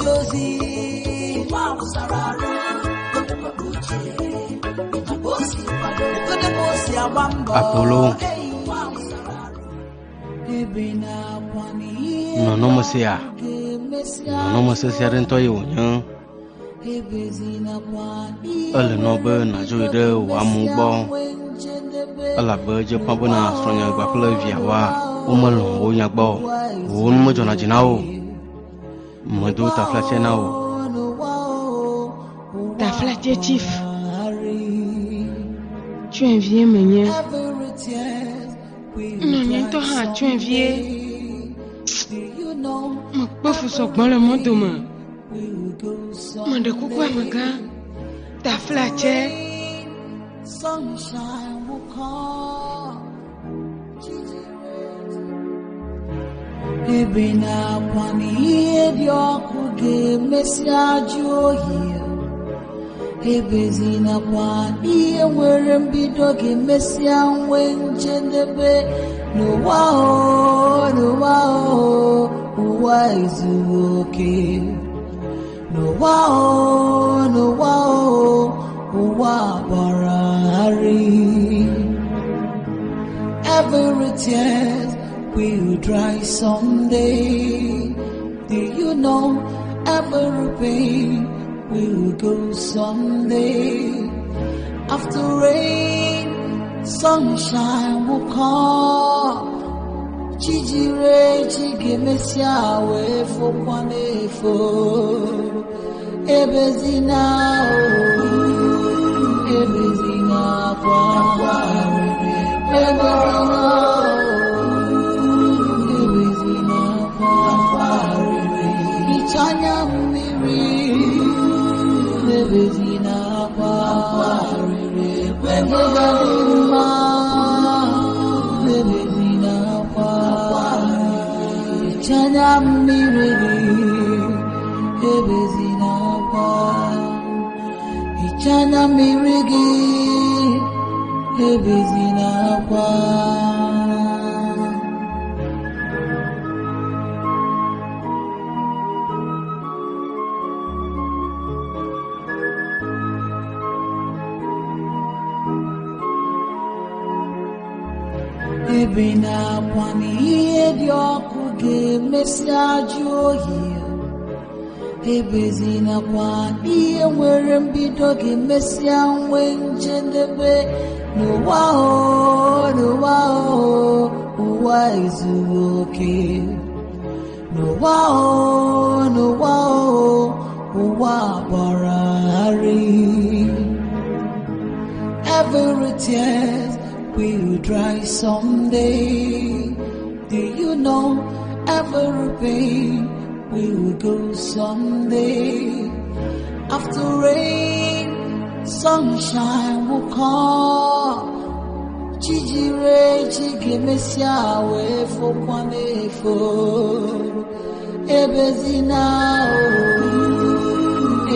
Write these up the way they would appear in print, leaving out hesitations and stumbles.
eje ozi. Ụwa wụsara arụ, okwukwe uche, ka o si kwado, kedu ka o si agba mbọ. Apollo. Ei, ụwa wụsara arụ. Ebe na-akwa n'ihe Nɔnɔme sia, ga-emesịa nɔnɔme sesẽ aɖe ŋutɔ ye wònye. Ebezinakwa n'ihe Ele nɔ be nàdzo yi ɖe wò amewo gbɔ nwe njedebe. elabe edze ƒã bena srɔ̃nye kpakple viawoa womelɔ̃ wò nya gbɔ o. Wò nu medzɔna dzi na wo o. Medo taflatse na wò. Taflatse chief. Tsɔe vie menye. Nɔ nye ŋutɔ hã tsɔe vie. Mekpe fu sɔgbɔ le mɔdome. Meɖe kuku amegã. Taflatse. Sunshine will come. Ebe na-akwa n'ihe dị ọkụ ga-emesịa jụọ oyi. Ebezinakwa n'ihe nwere mbido ga-emesịa nwee njedebe. N'ụwa o, n'ụwa o, ụwa ezughị oke. N'ụwa o, n'ụwa o, ụwa gbara gharịị. Every tear will dry someday. Do you know every pain will go someday? After rain, sunshine will come. Chi jiri echi ga-emesịa wee fokwa n'efo. Ebezina o, ebezina akwa, ebezina o, ebezina akwa. Hichaa anya mmiri, ebezina akwa, ebe ga-adị mma, ebezina akwa. Hichaa anya mmiri gị, ebezina akwa. Hichaa anya mmiri gị, ebezina akwa. Ebe na-akwa n'ihe dị ọkụ ga-emesịa jụọ oyi. Ebezinakwa n'ihe nwere mbido ga-emesịa nwee njedebe. N'ụwa o, n'ụwa o, ụwa ezughị oke. N'ụwa o, n'ụwa o, ụwa gbara gharịị. Every tear will dry someday. Do you know every pain will go someday? After rain, sunshine will come. Chi jiri echi ga-emesịa wee fokwa n'efo. Ebezina o,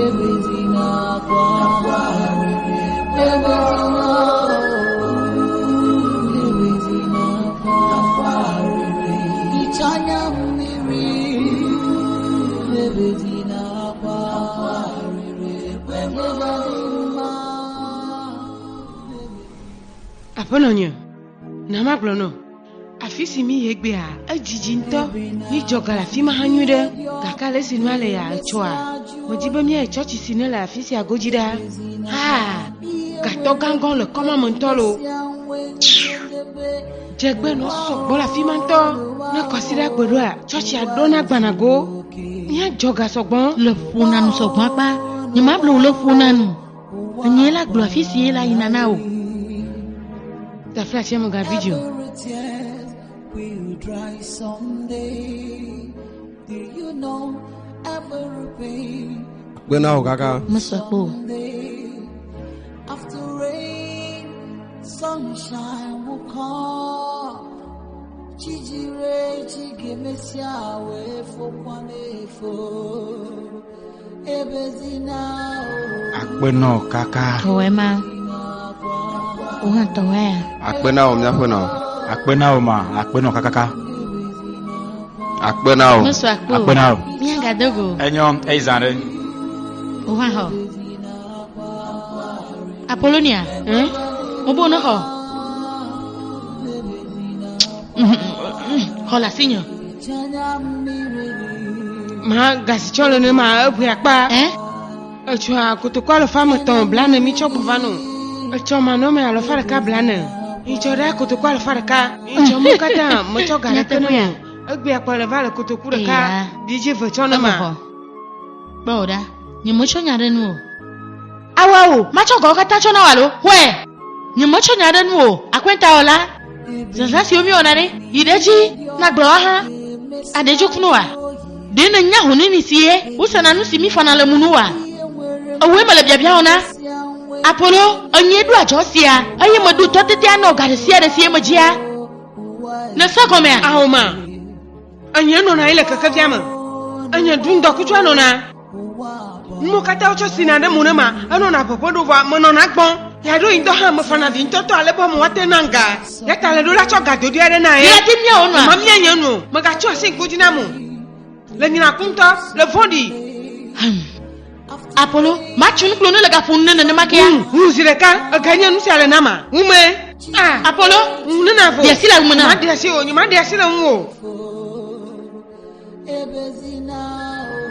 ebezina akwa, ebezina o, ebezina akwa. Hichaa anya mmiri, ebezina akwa, ebe ga-adị mma. Aƒenɔ nye, na magblɔ nɔ. Afi si mi yi egbea, edzidzi ŋutɔ. Mi dzɔ ga le afi ma hã nyui ɖe. Gake ale si nua le ya etsɔa, medzi be míayi tsɔtsi si ne le afi sia godzi ɖa. Ha! Gatɔ gãgã le kɔma me ŋutɔ lo. Dzegbe nɔ sɔgbɔ le afi ma ŋutɔ. Ne kɔsiɖa gbe ɖoa, tsɔtsia ɖona gbanago. Míadzɔ ga sɔgbɔ. Le ƒona nu sɔgbɔ akpa. Nye ma blo le ƒona nu. Enye la gblɔ afi si ye la yina na o. Taflatse megavi dzi o. Every tear will dry someday. Do you know every pain Akpe na wò kaka. Mesɔ kpo o. someday? After rain, sunshine will come. Chi jiri echi ga-emesịa wee fokwa n'efo. Ebezina o. Akpe na wò kaka. Tɔwɔe ma. Wò hã tɔwɔe ya. Akpe na wò míaƒe nɔ. Akpe na wò ma. Akpe na wò kakaka. Akpe na wo. Mesɔ akpe o. Akpe na wo. Míagado go. Enyo, eyi zã ɖe. O hã xɔ. Apolonia. Hein? Mo bo ne xɔ. Xɔ le asinye. Ma gasi tsɔ le ne ma eʋe akpa. Hein? Etsɔa kotoku alafa ame etɔ̃ blane mi tsɔ gbɔ va no. Etsɔ manɔme alafa ɖeka blane. Etsɔ ɖe kotoku alafa ɖeka. Etsɔ mo katã metsɔ ga ɖeke ne Nyateƒea? mo. Egbea kpɔ le va le kotoku ɖeka. Eya. Bidze ve tsɔ ne Eme ma. xɔ. Kpɔ wò ɖa. Nye metsɔ nya ɖe nu o. Awa o, matsɔ gawo katã tsɔ na wò alo? Xɔe. Nye metsɔ nya ɖe nu o. Akɔntawɔla. Zazã siwo míewɔna ɖe, yi ɖe edzi nagblɔ wa hã. Aɖe dzo kunu wa. Ɖe ne nya honini si ye wosena nu si mífana le munu wa. Ewoe mele biabia wɔ na. Apollo, enye ɖo adzɔ sia eye meɖo tɔtetea nɔ ga ɖe sia ɖe si ye medzia. Ne se gɔmea? Awo ma. Enye nɔna anyi le kekevia me. Enye ɖu ŋdɔkutsua nɔna. Nuwo katã wotsɔ sina ɖe mo ne ma. Enɔna ʋeʋe ɖo vɔa menɔna gbɔn. Ya ɖo yi ŋdɔ hã mefana vi ŋutɔtɔ ale be mo woate na ga. Ya ta le ɖo la tsɔ ga dodoe aɖe na ye. Ye te miawo nɔa? Ma mia nye nu o. Megatsɔ asi ŋku dzi na mo. Le nyina ku ŋutɔ, le vɔ̃ɖi. Apollo, matsu nuklo ne le gaƒo nu ne nenema kea? Ŋu zi ɖeka, ega nye nu sia le na ma. Ŋume. Ah. Apollo, Ŋu ne na vo. Ɖe asi le ŋume na. Ma ɖe asi o, nye ma ɖe asi le ŋu o.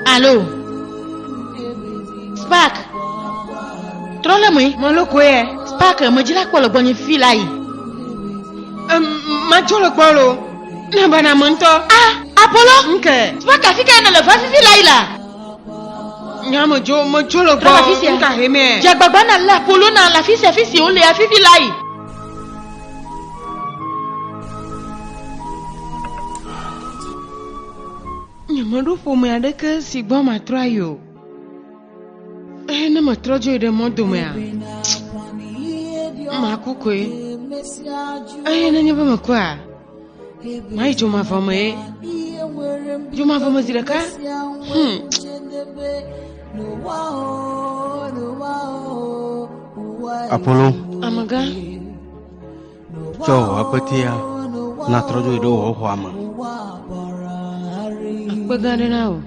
Allo. Spark. Trɔ le me. Mɔloko ye. Spark, medzi la kpɔ le gbɔnye fifi la yi. Matsɔ le gbɔ lo. Ne bana me ŋutɔ. Ah, Apollo. Ŋke. Spark, afi ka nèle va fifi la yi la? Nya medzo, medzo le Trɔ va gbɔ. afi sia. Ŋka he mɛ. Dze agbagba na lé Apollo na le afi sia afi si wole fifi la yi. Nye meɖo ƒome aɖeke si gbɔ matrɔ ayi o. Eye ne metrɔ dzo yi ɖe mɔ domea, maku koe. Eye nenye be mekua, mayi dzomavɔ me ye. Dzomavɔ me zi ɖeka. Apollo, Amegã, tsɔ wò akpetea natrɔ dzo yi ɖe wò xɔa me. Akpe gã ɖe na wò.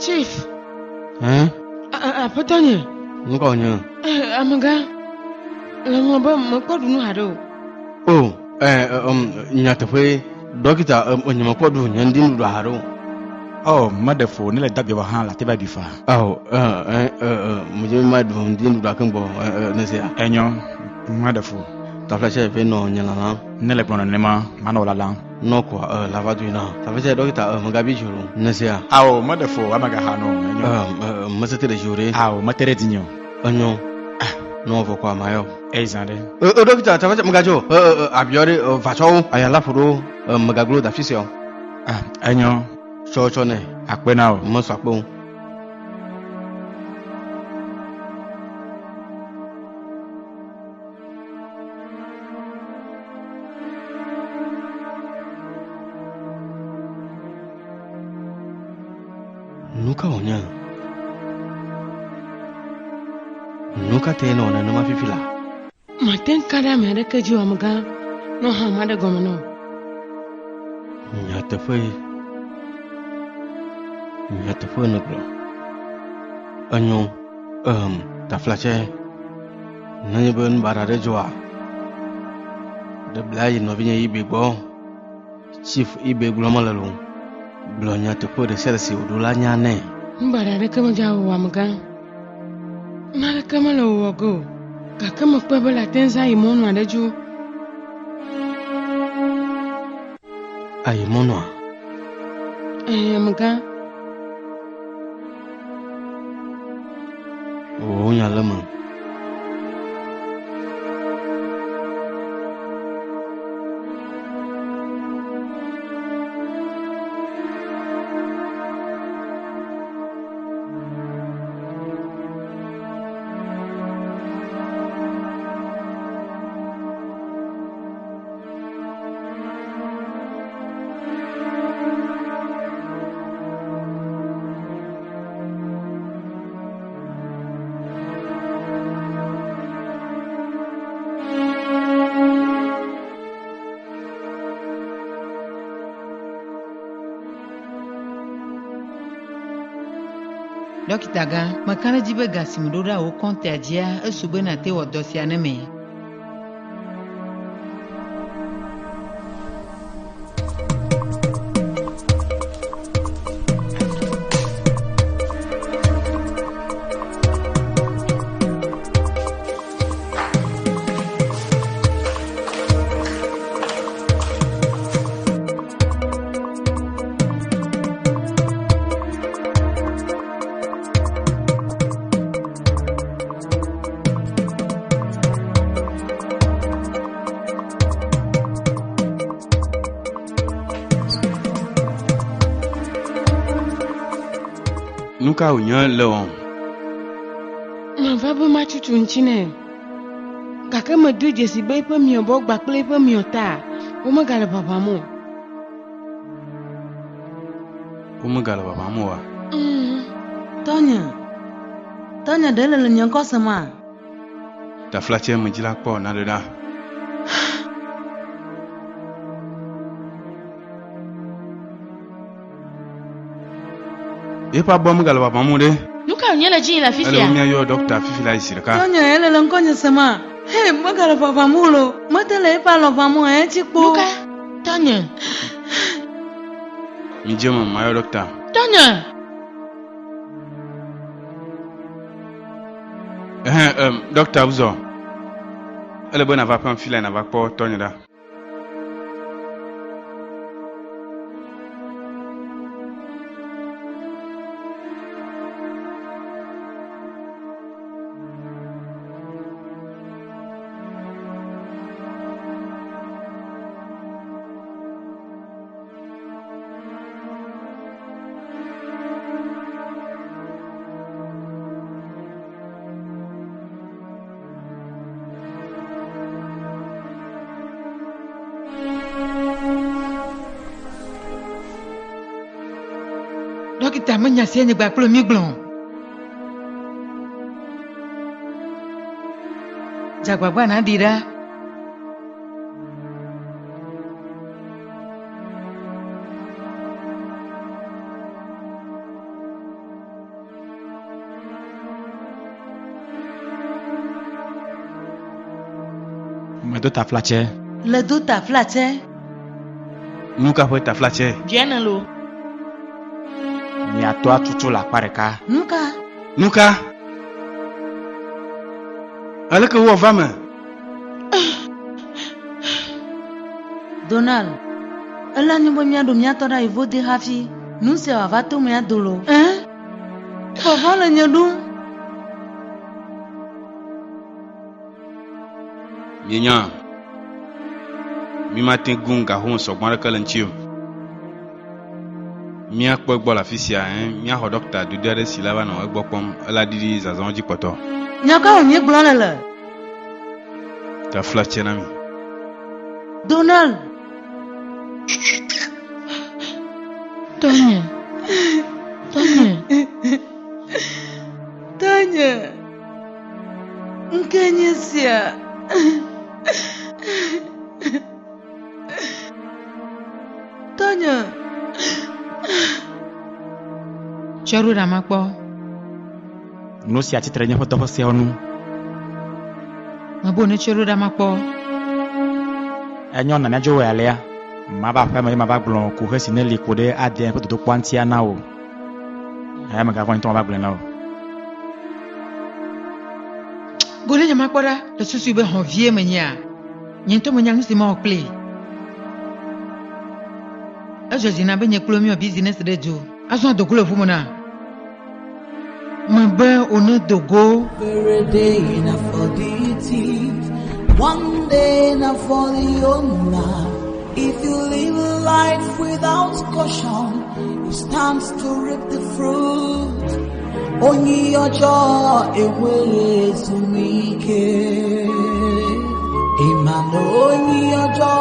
Chief, Hein? Aƒetɔ nye. Nu ka wònye? Amegã, le ŋlɔ be mekpɔ ɖu nu haɖe o. O, nyateƒe, dɔkita, nye mekpɔ ɖu nye ŋdi nuɖuɖu haɖe o. Oh, meɖe fo ne le dagbe wɔ hã la te va ɖui faa. Awo, medze be maɖu ŋdi nuɖuɖua keŋ gbɔ, ne sia. Enyo, meɖe fo. Taflatse ve nɔ nye lalam. Ne le gblɔ nenema, manɔ wò lalam. Nɔ kɔa, lava doe na. Taflatse dɔkita, megabi dzi o, ne sia. Awo, meɖe fo, amegaxa nɔ, enyo. Mesete ɖe dzi o ɖe. Awo, mete ɖe dzinye o. Enyo. Nɔ vɔ kɔa, mayɔ. Eyi zã ɖe. Dɔkita, taflatse, megadzo. Abiɔ ɖe, vatsɔwo, ayala ƒo ɖo, megaglo da afi sia o. Ah, enyo. Tsɔ, tsɔ nɛ. Akpe na wò. Mesɔ akpe o. Nu ka wònye? Nu ka tae nɔ nenema fifi la? Mate ŋu ka ɖe ame aɖeke dzi o, amegã. Nɔ hã maɖe gɔme na wò. Nyateƒe. Nyateƒe nègblɔ. Enyo, taflatse. Nenye be nu baɖa ɖe dzɔa, ɖe bla yi nɔvinye Ibe gbɔ. Chief Ibe gblɔ mele lo. Gblɔ nyateƒe ɖe sia ɖe si wòɖo la nya nɛ. Nu baɖa aɖeke medza wò amegã. Naneke mele wòwɔ ge o. Gake mekpɔe be le ate ŋu ayi mɔnu aɖe dzo. Ayi mɔnua? Ɛɛ, amegã. Wò nya le me. Dɔkita gã, meka ɖe edzi be ga si meɖo ɖa wò kɔntea dzia, esu be nàte wɔ dɔ sia ne me. Nu ka wònye le wɔm? Mava be matutu ŋuti nɛ. Gake medo dzesi be eƒe miɔbɔ gba kple eƒe miɔ ta womegale ʋaʋãm o. Womegale ʋaʋãm oa? Tɔnye, tɔnye ɖe le le nye ŋkɔ sema? Taflatse medzi la kpɔ naɖe ɖa. Eƒe abɔ megale ʋaʋãm o ɖe. Nu ka wònye le dzi yi le afi Ele sia? be míayɔ ɖɔkita fifi la yi zi ɖeka. Tɔnye ele le ŋkɔnye sema? He, megale ʋaʋãm o lo. Mete le eƒe alɔ ʋãm o, etsi kpo. Nu ka? Tɔnye, Midze eme mayɔ ɖɔkita. tɔnye. Ɛhɛn, em, ɖɔkita Uzɔ. Ele be nàva aƒeme fi la nàva kpɔ tɔnye ɖa. Dɔkita menya sia nye gba kple mi gblɔ. Dze agbagba nàɖi ɖa. Medo taflatse. Le do taflatse. Nu ka ƒe taflatse? Diana lo. Miatɔ atutu le akpa ɖeka. Nu ka? Nu ka? Aleke wowɔ va me? Donald, ele anyi be míaɖo míatɔ ɖe ayi hafi. Nu sia wòava to mea do lo. Ẽ? Vɔvɔ̃ le nye ɖum. Mienya, mi mate ŋu gaxoxo sɔgbɔ aɖeke le ŋuti o. Míakpɔ egbɔ le afi sia, ẽ, míaxɔ ɖɔkita dodo aɖe si la va nɔ egbɔ kpɔm. Ela ɖiɖi zazãwo dzi kpɔtɔ. Nya ka wò míegblɔ le le? Taflatse na mi. Donald, Tɔnye, tɔnye. Tɔnye, ŋke nye sia. Tɔnye, Tsɔ ɖo ɖa makpɔ. Nu sia tsitre ɖe míaƒe dɔ ƒe seawo nu. Mebo ne tsɔ ɖo ɖa makpɔ. Enyo na míadzo wɔe alea. Mava aƒeme ye mava gblɔ kuxe si neli ku ɖe ADN ƒe dodokpɔa ŋutia na wò. Eya megavɔ̃ ŋutɔ mava gblɔe na wò. Go ɖe nye makpɔ ɖa le susu be hɔ̃vie menyea. Nye ŋutɔ menya nu si mawɔ kplii. Edzɔ dzi na be nye kple míwɔ bizinesi ɖe du. Azɔ adogo le ʋu me na. Mebe wòne do go. Every day na for the thief, one day na for the owner. If you live life without caution, you stand to reap the fruit. Onye ọjọọ enweghị ezumike. Ị ma na onye ọjọọ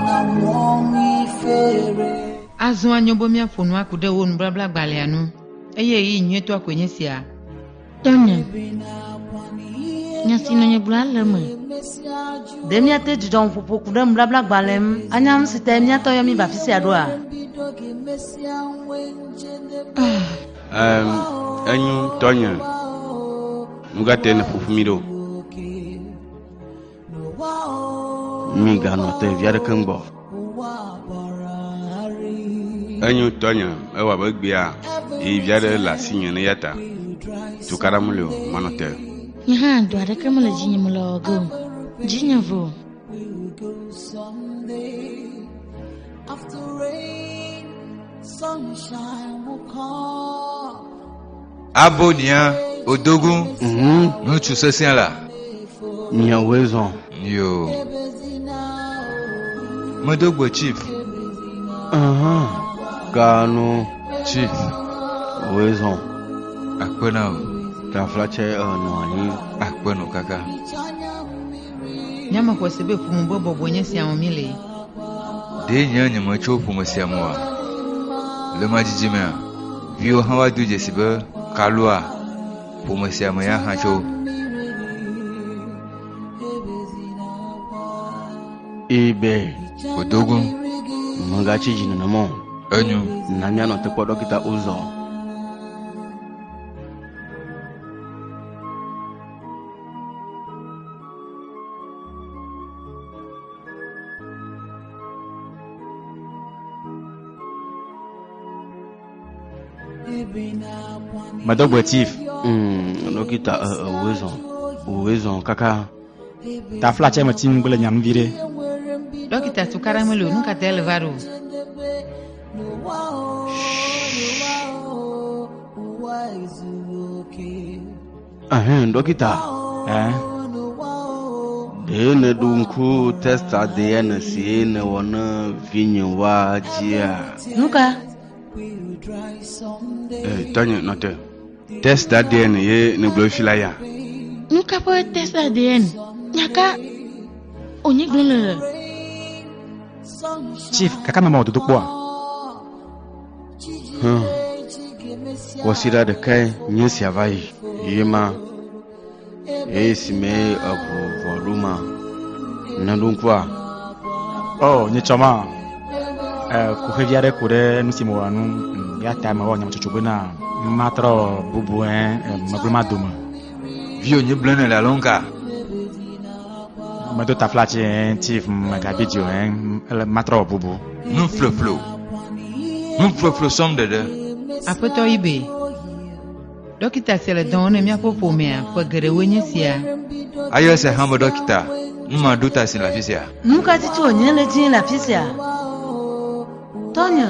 na-anwụ ọnwụ ifere. Azɔ anyo be míaƒo nu aku ɖe wo nubabla gbalẽa nu eye ɣeyiɣi nyuietɔa koe nye sia. Tɔnye, nya si nɔ nye gblɔa le eme. Ɖe míate dzidzɔ ŋuƒoƒo ku ɖe nubabla gbalẽ ŋu anya nu si tae míatɔ yɔ mí va afi sia ɖoa? ga-emesịa nwee njedebe. Em, enyu tɔnye nu ka te ne ƒoƒu mi ɖo Mi ganɔ te vi aɖeke ŋgbɔ. Enyu tɔnye ewɔ abe gbea yi vi aɖe le asinye ne ya ta tukaɖa meli o manɔ te. Nye hã dɔ aɖeke mele dzinye mele wɔ ge o. Dzinye vo. Someday, after rain, sunshine will come. Abonia Odogun. Ŋutsu sesẽ la. Miawoe zɔ. Yo. Medo gbe chief. Kanu. Chief. Woe zɔ. Akpe na wò. Taflatse enɔ anyi. Akpe nɔ kaka. Nye ame xɔ se be ƒome be bɔbɔ nye sia me mi le. Ɖe nye nyemetso ƒome sia me oa? Le ma dzidzi mea, viwo hã woado dzesi be kalua ƒome sia me ya hã tso. Ibe. Odogun. Megatsi dzi nenema o. Enyo. Na míanɔ te kpɔ ɖɔkita Uzɔ. Medo gbe chief. Ɖɔkita woe zɔ. Woe zɔ kaka. Taflatse meti ŋugbe le nyam vi ɖe. Dɔkita tukaɖa meli o, nu ka ta ele va ɖo? Ahɛn ɖɔkita. Ɛn. Ɖe ne ɖo ŋku test ADN si ne wɔ ne vinyewoa dzia? Nu ka? Eh, tɔnye nɔ te. Test ADN ye ne gblɔ fi la ya. Nu ka ƒe test ADN? Nya ka wònye gblɔm le? Chief, kaka mewɔ dodokpɔa? Hum. Kɔsiɖa ɖekae nye sia va yi. Ye ma. Eye si me eʋu vɔ ɖo ma. Ne ɖo ŋkua? Oh, nye tsɔ ma. Kuxevi aɖe ku ɖe nu si mewɔa nu. Ya ta mewɔ nyametsotso bena matrɔ bubu ɛ megblɔ ma dome. Viwo nye ble ne le alo ŋka? Medo taflatse ɛ chief megabi dzi o ɛ ele matrɔ bubu. Nu floflo. Nu floflo sɔm ɖeɖe. Aƒetɔ Ibe, dɔkita sia le dɔ wɔm ne míaƒe ƒomea ƒe geɖewoe nye sia. Ayɔ esia hã be dɔkita. Nu ma ɖo ta si le afi sia. Nu ka tutu wònye le dzi le afi sia? Tɔnye.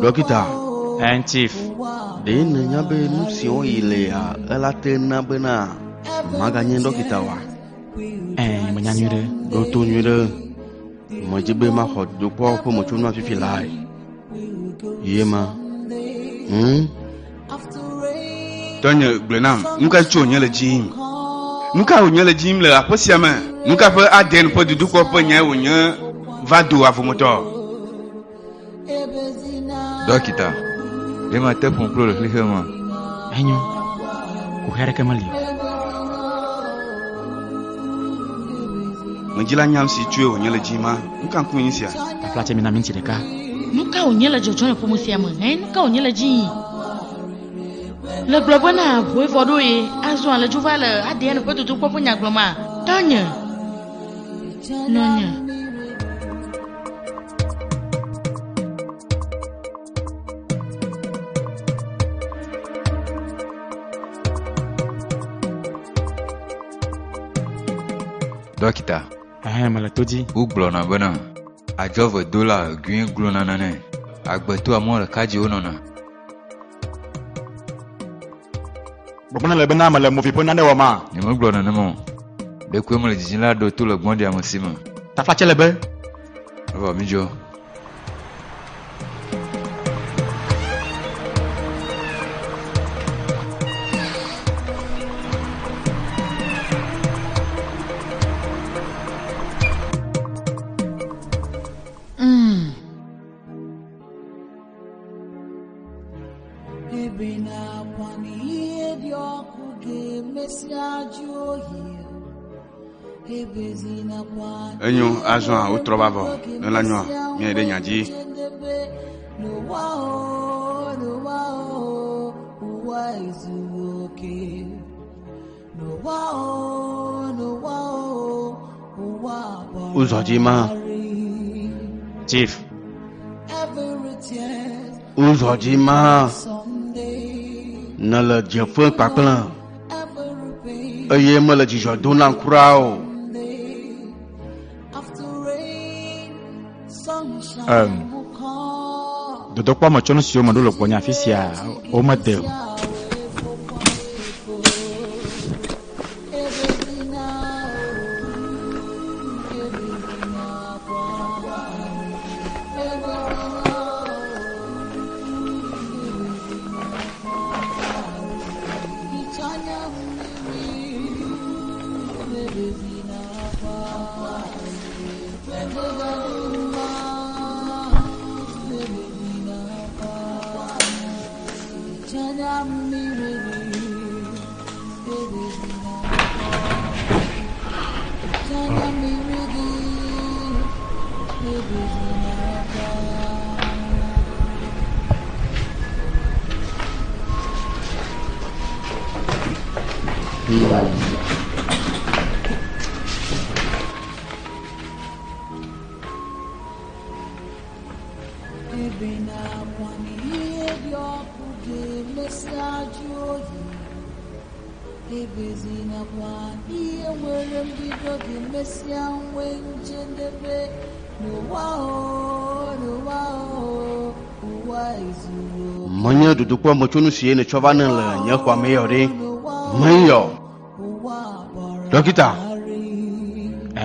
Dɔkita. Ɛn chief. Ɖe nènya be nu siwo yi lea ela te na bena maganye dɔkita oa? Ɛn, menya nyuie ɖe. Ɖo to nyuie ɖe. Medzi be maxɔ dodokpɔ ƒe metsonua fifi lae. Ye ma. Tɔnye gblɔe nam, nu ka tso wònye le dzi yim? Nu ka wònye le dzi yim le aƒe sia me? Nu ka ƒe ADN ƒe dodokpɔ ƒe nyae wònye va do avɔmetɔ? Dɔkita, ɖe mate ƒom kplo le xexea me? Enyo. Kuxi aɖeke meli o. Medzi la nyam si tsoe wònye le dzi ma. Nu ka ŋkume nye sia? Taflatse mina minti ɖeka. Nu ka wònye le dzɔdzɔm le ƒome sia me? Hɛn, nu ka wònye le dzi yim? Le gblɔ bena ʋue vɔ ɖo ye azɔ ale dzo va le ADN ƒe dodokpɔ ƒe nya gblɔm ma? Tɔnye. Nɔnye. Dɔkita. Ɛhɛn, mele to dzi. Wogblɔna bena adzɔvedola gui glona nane. Agbetoa mɔ ɖeka dzi wonɔna. Gbɔgbɔ le bena mele movi ƒe nane wɔm ma? Nyemegblɔ nenema o. Ɖekoe mele dzidzim la ɖo to le gbɔ̃ɖiame si me. Taflatse le be. Evɔ mi dzo. Ebe na-akwa na ihe dị ọkụ ga-emesịa jụọ oyi. Enyo azɔa wotrɔ va vɔ. Ne la nyoa míayi ɖe nya dzi. N'ụwa o, n'ụwa o, ụwa ezughị oke. N'ụwa o, n'ụwa o, ụwa gbara Ụzọ dị mma. gharịị. Chief. Every tear Ụzọ dị mma. someday, Ne le dzeƒe kpakple every pain eye mele dzidzɔ dom nam kura o. someday. After rain, sunshine will come. Dodokpɔ metsonu siwo meɖo le gbɔnye afi sia womede o. Ebe na-akwa na ihe dị ọkụ ga-emesịa jụọ oyi. Ebezinakwa ihe nwere mbido ga-emesịa nwee njedebe. N'ụwa o, n'ụwa o, ụwa ezughị oke. Menye dodokpɔ metsonu si ye netsɔ va ne le nye xɔa me yɔ ɖe. Meyɔ. Ụwa gbara Dɔkita. gharịị.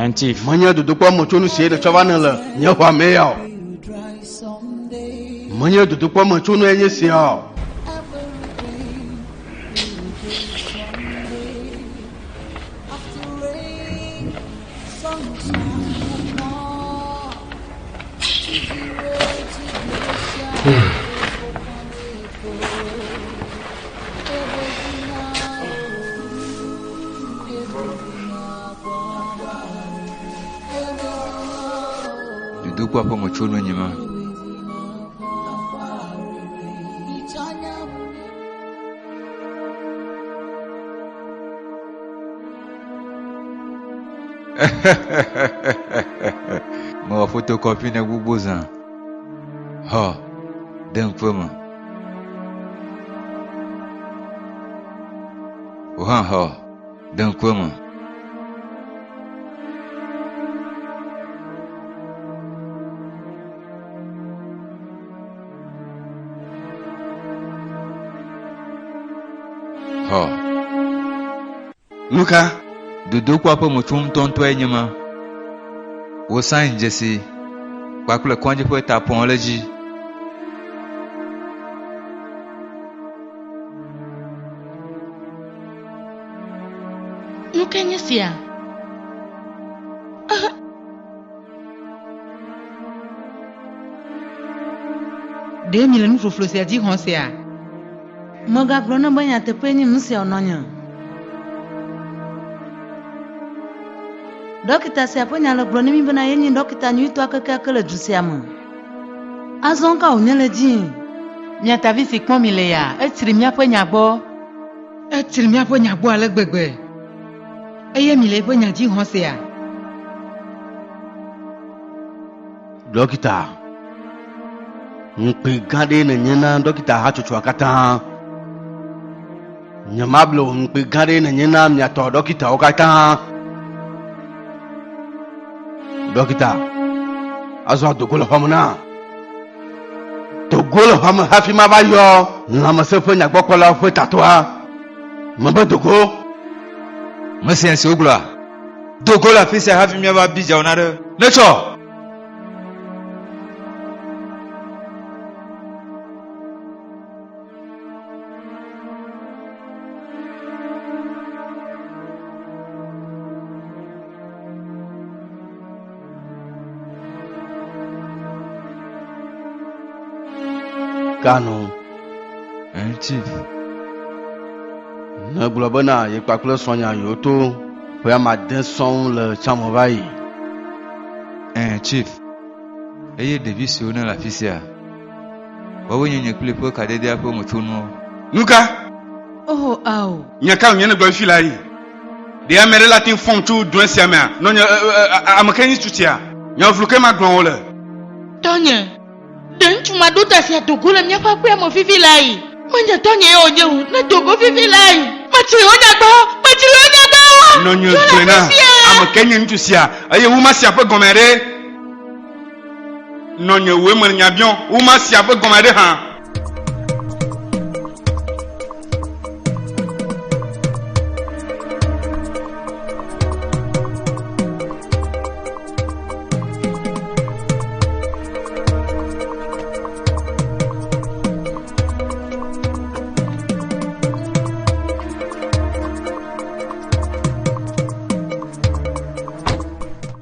Ɛn chief. Menye dodokpɔ metsonu si ye netsɔ va ne le nye xɔa me yɔ. You dry someday. Menye dodokpɔ metsonu enye sia o. Every pain will go someday. After rain, sunshine will come. Chizire, chizire, Dodokpɔa ƒe metsonu enye ma. Mewɔ fotokɔpi ne gbogbo zã. Xɔ, de ŋkume me. Wò hã xɔ, de ŋkume me. Xɔ. Nu ka? Dodokpɔa ƒe metsonu ŋutɔŋutɔe nye ma. Wò sain dzesi kpakple kɔdzi ƒe taƒɔ le edzi. Nu kae nye sia? Ehe. Ɖe mi le nufloflo sia dzi xɔm sea? Megagblɔ ne be nyateƒe nye nu sia wònɔ nye. Dɔkita sia ƒe nya le gblɔ ne mi bena yenye dɔkita nyuitɔa kekeake le du sia me. Azɔ ka wònye le dzii? Mia tavi si kpɔm mi le ya, etsri míaƒe nya gbɔ. Etsri míaƒe nya gbɔ ale gbegbe. Eye mi le eƒe nya dzi xɔm sea? Dɔkita. Ŋukpe gã ɖee nènye na dɔkita hatsotsoa katã. Nyemable o, ŋukpe gã ɖee nènye na miatɔ dɔkitawo katã. Dɔkita, azɔ dogo le xɔme na. Dogo le xɔme hafi mava yɔ lãmesẽ ƒe nyagbɔkpɔlawo ƒe tatɔa. Mebe dogo. Mese nya si wogblɔa? Dogo le afi sia hafi míava bi dza wò na ɖe. Netsɔ! Kanu. Ɛn chief. Negblɔ bena ye kpakple srɔ̃nya yewo to Ƒe ame ade sɔŋ le tsãme va yi. Ɛ̃, Chief. Eye ɖevi siwo nele afi sia, woawoe nye nye kpli ƒe kadedea ƒe metsonuwo. Nu ka? Oh, ao. Nya ka wònye negblɔ fifi laa yi? Ɖe ame aɖe la te ŋu fɔm tso drɔ̃e sia mea? Nɔnye, e, e, e, ame kae nye ŋutsu sia? Nya vlo kae magblɔ wòle? Tɔnye, ɖe ŋutsu ma ɖo ta sia do go le míaƒe aƒea me fifi laa yi? Menye tɔnye ye wònye o, nedo go fifi laa yi. Metsri wò nya gbɔ! Metsri wò nya gbɔ! Nɔnye Dzo le gblɔe na, afi sia! ame kae nye ŋutsu sia? Eye woma sia ƒe gɔme ɖe? Nɔnye wòe mele nya biɔm, woma sia ƒe gɔme ɖe hã?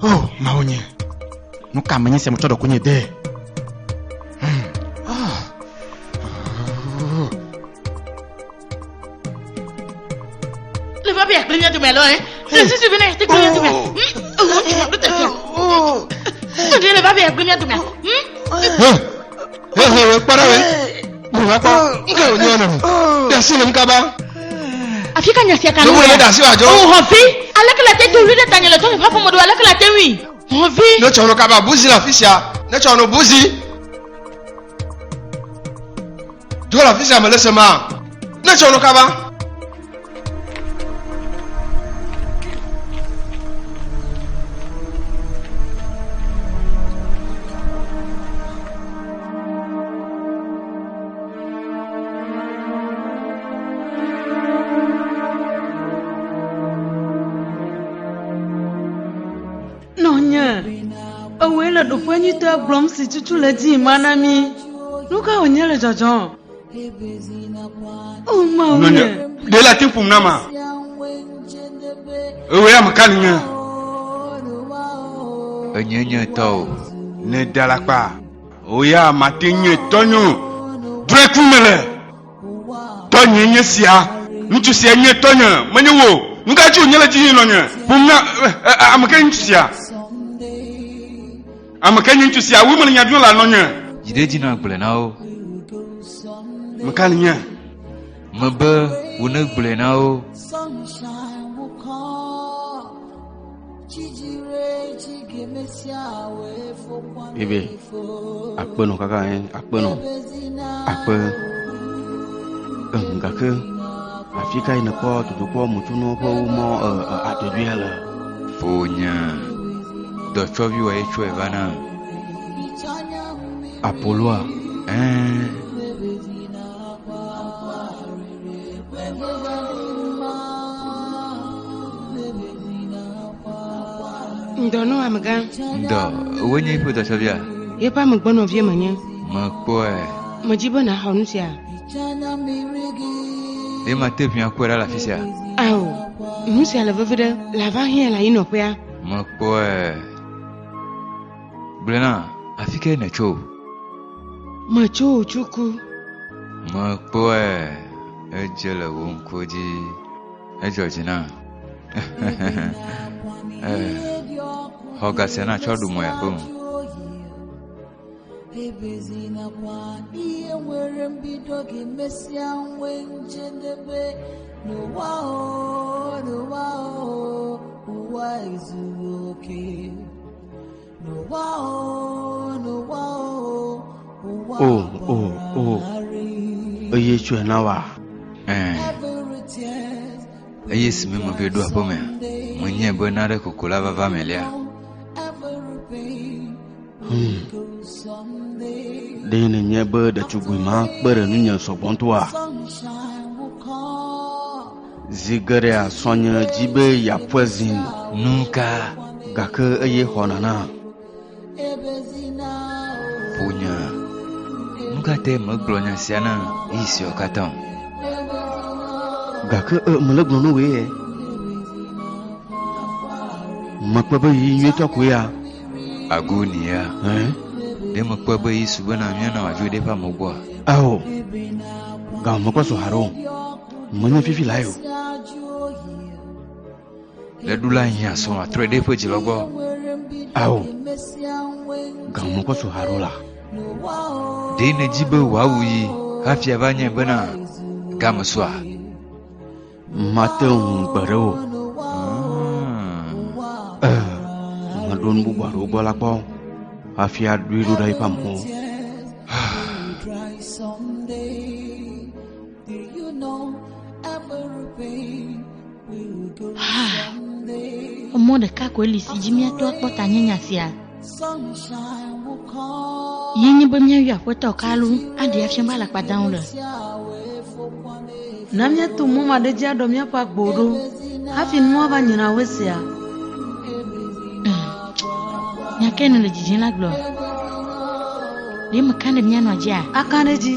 Oh, Mawu nye, nu ka menye sia metsɔ ɖokuinye de? Ah. Le va be yeagblẽ mía dome alo ɛ? Le susu be ne yeate gblẽ mía domea? Ŋutsu ma ɖo ta sia. Ɖe le va be yeagblẽ mía domea? He he we kpɔ ɖa we. Bu va kpɔ. Nke wònye ɔnɔ. Ɖe asi le ŋu kaba. Afi ka nya sia ka nu wòle ɖe asi wòadzɔ. O hɔvi, aleke le te do ɣli ɖe tanye le tɔnye ƒe aƒeme ɖo aleke le te ŋui? Hɔvi. Ne tsɔ nu kaba buzi le afi sia. Ne tsɔ nu buzi. Do le afi sia mele se ma. Ne tsɔ nu kaba. Nɔnye, ewòe le ɖoƒe nyuitɔa gblɔm si tutu le edzi ma na mí. Nu ka wònye le dzɔdzɔm? O Mawu Nɔnye, ɖe le ate ƒom nam a? Ewòe ame ka nènye? Enye nye tɔwò. Ne da alakpa, wò ya mate nye tɔnye o. Drɔ̃e kum mele. Tɔnye nye sia. Ŋutsu sia nye tɔnye, menye wò. Nu ka dzi wònye le dzi nɔnye? Ƒom na ame kae nye ŋutsu sia? Ame kae nye ŋutsu sia? Wò mele nya biam le nɔnye. Yi ɖe edzi na gblɔe na wo. Ame ka nènye? Mebe wò negblɔe na wo. Ebe akpe nɔ kaka ɛ akpe nɔ akpe eŋ gake afi ka yi nèkpɔ dodokpɔ motsunuwo ƒe womɔ e, e, adodoea le? Fonye dɔtsɔvi wɔ ye tsɔe va na. Apoloa? Ɛɛ. Ŋdɔ nɔ amegã. Ŋdɔ, wòe nye eƒe dɔtsɔvia? Yeƒe amegbɔnɔvie menye. Mekpɔe. Medi be nàxɔ nu sia. Ɖe mate ŋui akpɔe ɖa le afi sia? Ao, nu sia le veviɖe, lava hiã le anyinɔƒea. Mekpɔe. Gblɔe na, afi kae nètso? Metso Otsuku. Mekpɔe. Edze le wò ŋkuwo dzi. Edzɔ dzi na. Eh, xɔ ga sia na tsɔ ɖu mɔ ya ƒe me. Ihe nwere mbido ga-emesịa nwee njedebe n'ụwa o n'ụwa o ụwa ezughị oke n'ụwa o n'ụwa o ụwa O, o, o. Eye tsɔe na wa. Ɛɛ. Eye si me meve ɖo aƒemea, menyae be naɖe koko la vava me lia. Hmm. Ɖe nènyae be ɖetugbui ma kpe ɖe ŋunye sɔgbɔ ŋutɔa? Zi geɖea srɔ̃nye di be yeaƒoe zin. Nu ka? Gake eye xɔna na. Ƒonye. Nu ka tae megblɔ nya sia na ɣeyiɣi siawo katã o? Gake e, mele gblɔ na wòe ye. Mekpɔe be ɣeyiɣi nyuitɔ koe ya. Agonia. Ɛ? Ɖe mekpɔe be ɣeyiɣi su bena míana wòadzo ɖe eƒe amewo gbɔa? Ao, game mekpɔ su haɖe o. Menye fifi lae o. Le ɖula hiã srɔ̃a trɔe ɖe eƒe dzilɔ gbɔ. Ao, gamu kɔ su haɖo la. Ɖe nèdi be wòawu yi hafi ava nyae bena game sua? Mate ŋu gbe ɖe o. Eh, maɖo nu bubu aɖewo gbɔ la kpɔ hafi aɖoe ɖo ɖe eƒe amewo. Dry someday. Do you know everything will go someday? Emɔ ɖeka koe li si dzi míato akpɔ ta nye nya sia. Sunshine will come. Ye nye be míayɔ aƒetɔ Kalu aɖee afia be alakpa dam wole. Na míato mɔ ma ɖe dzi aɖɔ míaƒe agbowo ɖo hafi nua va nyra woe sia. Nya kae nèle dzidzim la gblɔ? Ɖe meka ɖe mía nɔa dzia? Aka ɖe edzi.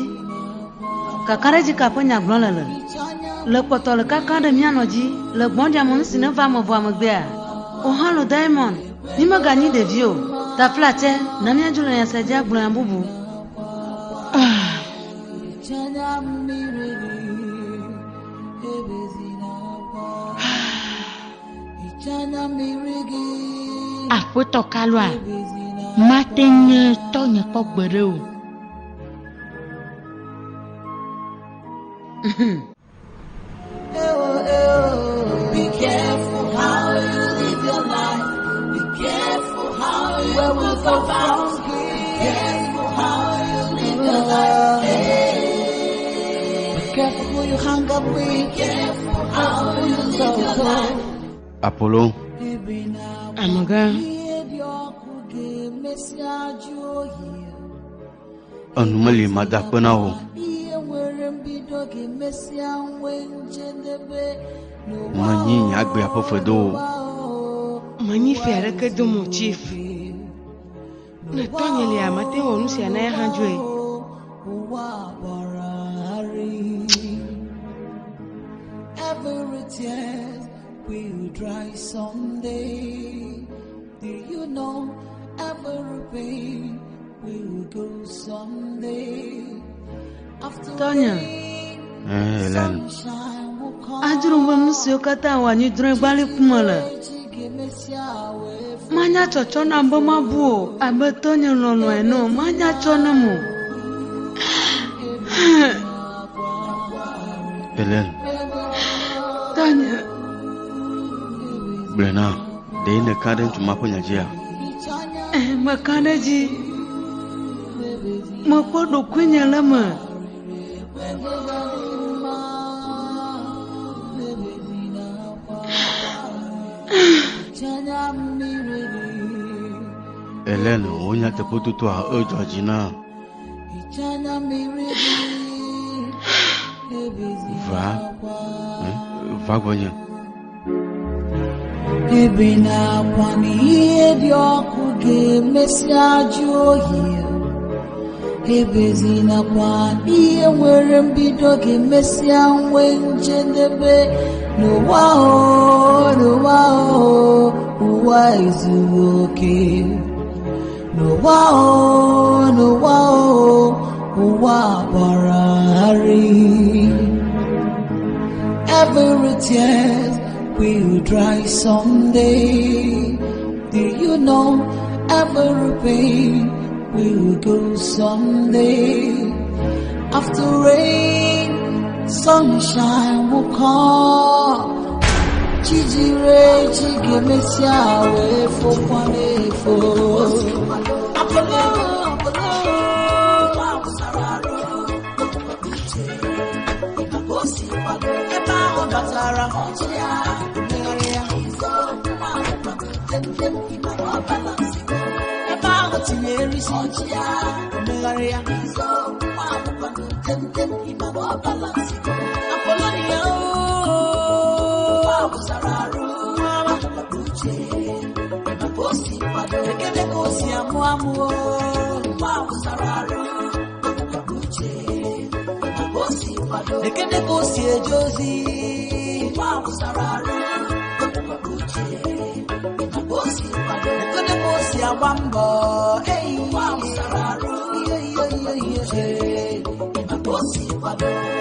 Kakaɖedzi ka ƒe nya gblɔm nèle? Le kpɔtɔ le kaka ɖe mía nɔ dzi le gbɔ̃ɖiame nu si neva eme vɔa megbea? O halo Diamond, mí meganyi ɖevi o. Taflatse, na míadzo le nya sia dzi agblɔ nya bubu. Aƒetɔ Kalua, mate nye tɔnye kpɔ gbeɖe o. Be careful how you live your life. Be careful how you move about. Be careful how you live your life. Hey. Be careful who you hang up with. Be careful how you live your life. Apollo, Amegã, enu meli mada akpe na wò. Menyi nye agbea ƒe fe do o. Menyi fe aɖeke dom o, Chief. Ne tɔnye lia, mate ŋu wɔ nu sia na ya hã dzoe. Every tear will dry someday. Do you know every pain will go someday? After Tɔnye, Eh, Helen, sunshine will come. adzro be nu siwo katã wɔ anyi drɔ̃e gbali kume le. Manya tsɔtsɔ nam be mabu o abe tɔnye lɔlɔ̃ ene o, manya tsɔ nam o. Helen, Tɔnye, gblɔe na, ɖe nèka ɖe ŋutsu ma ƒe nya dzia? eh, meka ɖe edzi. Mekpɔ ɖokuinye le eme. Helen, wò nyateƒetotoa edzɔ dzi na. Va, eh, va gbɔnye. Ebe na-akwa na ihe dị ọkụ ga-emesịa jụọ oyi. Ebezinakwa ihe nwere mbido ga-emesịa nwee njedebe n'ụwa o n'ụwa o ụwa ezughị oke. N'ụwa o n'ụwa o ụwa gbara gharịị. Every tear will dry someday. Do you know every pain will go someday? After rain, sunshine will come. Chijire chigemesia wee fokwa n'efo. Apollo, Apollo, ebe ahụ batara ebe ahụ tinyere isi omegharị ya Apolonia ekele ka o si amụ amụ ekele ka o si eje ozi ekele ka o si agba mbọ eyi. Ihe, ihe, ihe, ihe.